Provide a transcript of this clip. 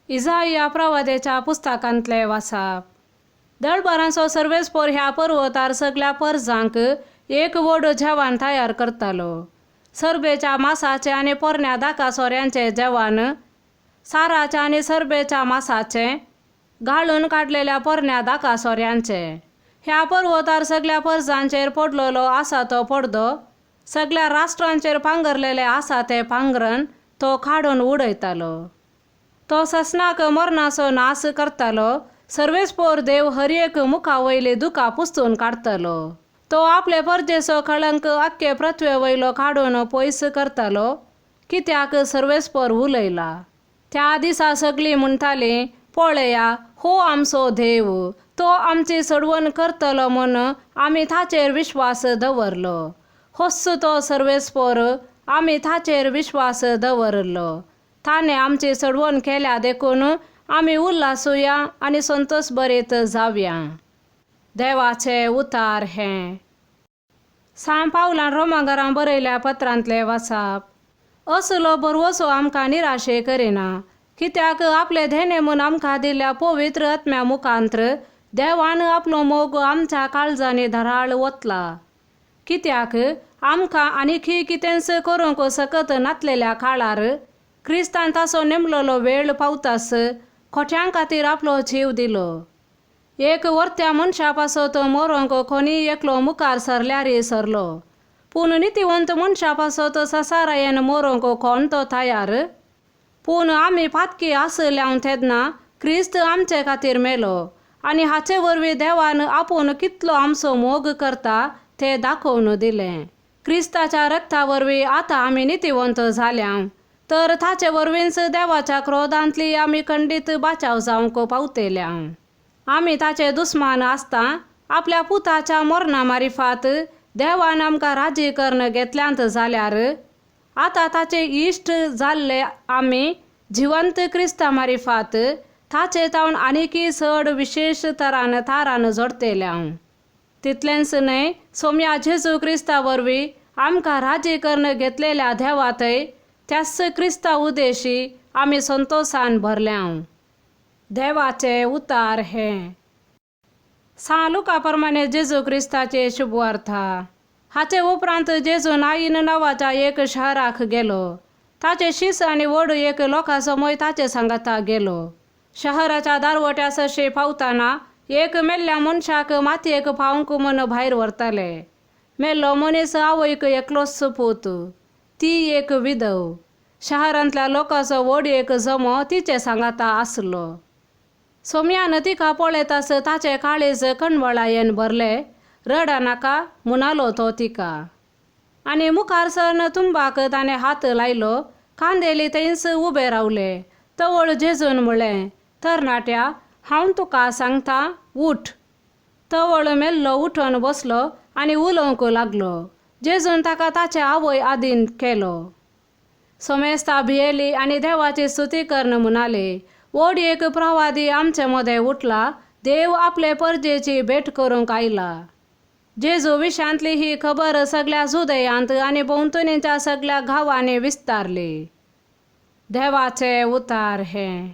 इजाइया प्रवादेच्या पुस्तकांतलें वाचप. दळबरांचो सर्वेस्पोर ह्या पर्वतार सगल्या परजांक एक व्हड जेवण तयार करतालो. सरबेच्या मासाचें आनी पोरण्या दाका सोऱ्यांचें जेवण, साराच्या आनी सरबेच्या मासाचें, गाळून काडलेल्या पोरण्या दाका सोऱ्यांचें. ह्या पर्वतार सगल्या परजांचेर पडलेलो आसा तो पडदो, सगल्या राष्ट्रांचेर पांगरलेलें आसा तें पांगरण तो काडून उडयतालो. तो ससनाक मरणाचो नाश करतालो. सर्वेस्पोर देव हर एक मुखा वयली दुकां पुसून काडटलो. तो आपले परजेचो कळंक अख्खे पृथ्वे वयलो काडून पयस करतालो, कित्याक सर्वेस्पोर उलयला. त्या दिसा सगळीं म्हणटालीं, पळया हो आमचो देव, तो आमची सोडवण करतलो म्हूण आमी ताचेर विश्वास दवरलो. होच तो सर्वेस्पोर, आमी ताचेर विश्वास दवरलो. ताणें आमची सोडवण केल्या देखून आमी उल्हासुया आनी संतोश भरीत जावया. देवाचें उतार हें. सांत पावलान रोमांगरां बरयल्या पत्रांतलें वाचप. असलो भरवसो आमकां निराशे करिना, कित्याक आपले धेणे म्हूण आमकां दिल्ल्या पवित्र आत्म्या मुखांत्र देवान आपलो मोग आमच्या काळजांनी धाराळ वतला. कित्याक आमकां आनीकय कितेंच करूंक सकत नातलेल्या काळार क्रिस्तान ताचो नेमलेलो वेळ पावतास खोट्यां खातीर आपलो जीव दिलो. एक वर्त्या मनशा पासत मरोंक कोणीय एकलो मुखार सरल्यार सरलो, पूण नितीवंत मनशा पासत ससारायेन मरोंक कोण तो तयार? पूण आमी पातकी आसल्याव तेन्ना क्रिस्त आमचे खातीर मेलो आनी हाचे वरवीं देवान आपूण कितलो आमचो मोग करता तें दाखोवन दिलें. क्रिस्ताच्या रक्ता वरवीं आतां आमी नितीवंत जाल्या, तर ताचे वरवींच देवाच्या क्रोधांतली आमी खंडीत बाचाव जावंक पावतेल्या. आमी ताचे दुस्मान आसता आपल्या पुताच्या मरणा मारिफात देवान आमकां राजी करून घेतल्यांत जाल्यार आतां ताचे इश्ट जाल्ले आमी जिवंत क्रिस्ता मारिफात ताचे तावन आनीकय चड विशेश तरान तारान जोडतेल्या. तितलेंच न्हय, सोम्या जेजू क्रिस्ता वरवीं आमकां राजी करून घेतलेल्या देवातय त्याच क्रिस्ता उदेशी आमी संतोशान भरल्या. देवाचें उतार हें. सांत लुका प्रमाणे जेजू क्रिस्ताचे शुभवार्ता. हाचे उपरांत जेजू नाईन नांवाच्या एक शहराक गेलो. ताचे शीस आनी व्हड एक लोकांचो मोय ताचे सांगाता गेलो. शहराच्या दारवट्या सरशी पावतना एक मेल्ल्या मनशाक मातयेक पावंक म्हूण भायर व्हरताले. मेल्लो मनीस आवयक एकलोच पूत, ती एक विधव. शहरांतल्या लोकांचो व्हड एक जमो तिचे सांगाता आसलो. सोम्यान तिका पळयतास ताचे काळीज कणवळायेन भरले. रडा नाका म्हणालो तो तिका. आनी मुखार सरन तुंबाक ताणें हात लायलो. कांदेली थंयच उबे रावले. तवळ जेजून म्हळें, तरणाट्या, हांव तुका सांगता, उठ. तवळ मेल्लो उठून बसलो आनी उलोवंक लागलो. जेजून ताका ताचे आवय आदीन केलो. सोमेस्ता भियेली आनी देवाची स्तुती करून म्हणाले, व्हड एक प्रवादी आमचे मदें उठला, देव आपले परजेची भेट करूंक आयला. जेजू विशांतली ही खबर सगल्या जुदयांत आनी भोंवतणीच्या सगल्या गांवांनी विस्तारली. देवाचें उतार हें.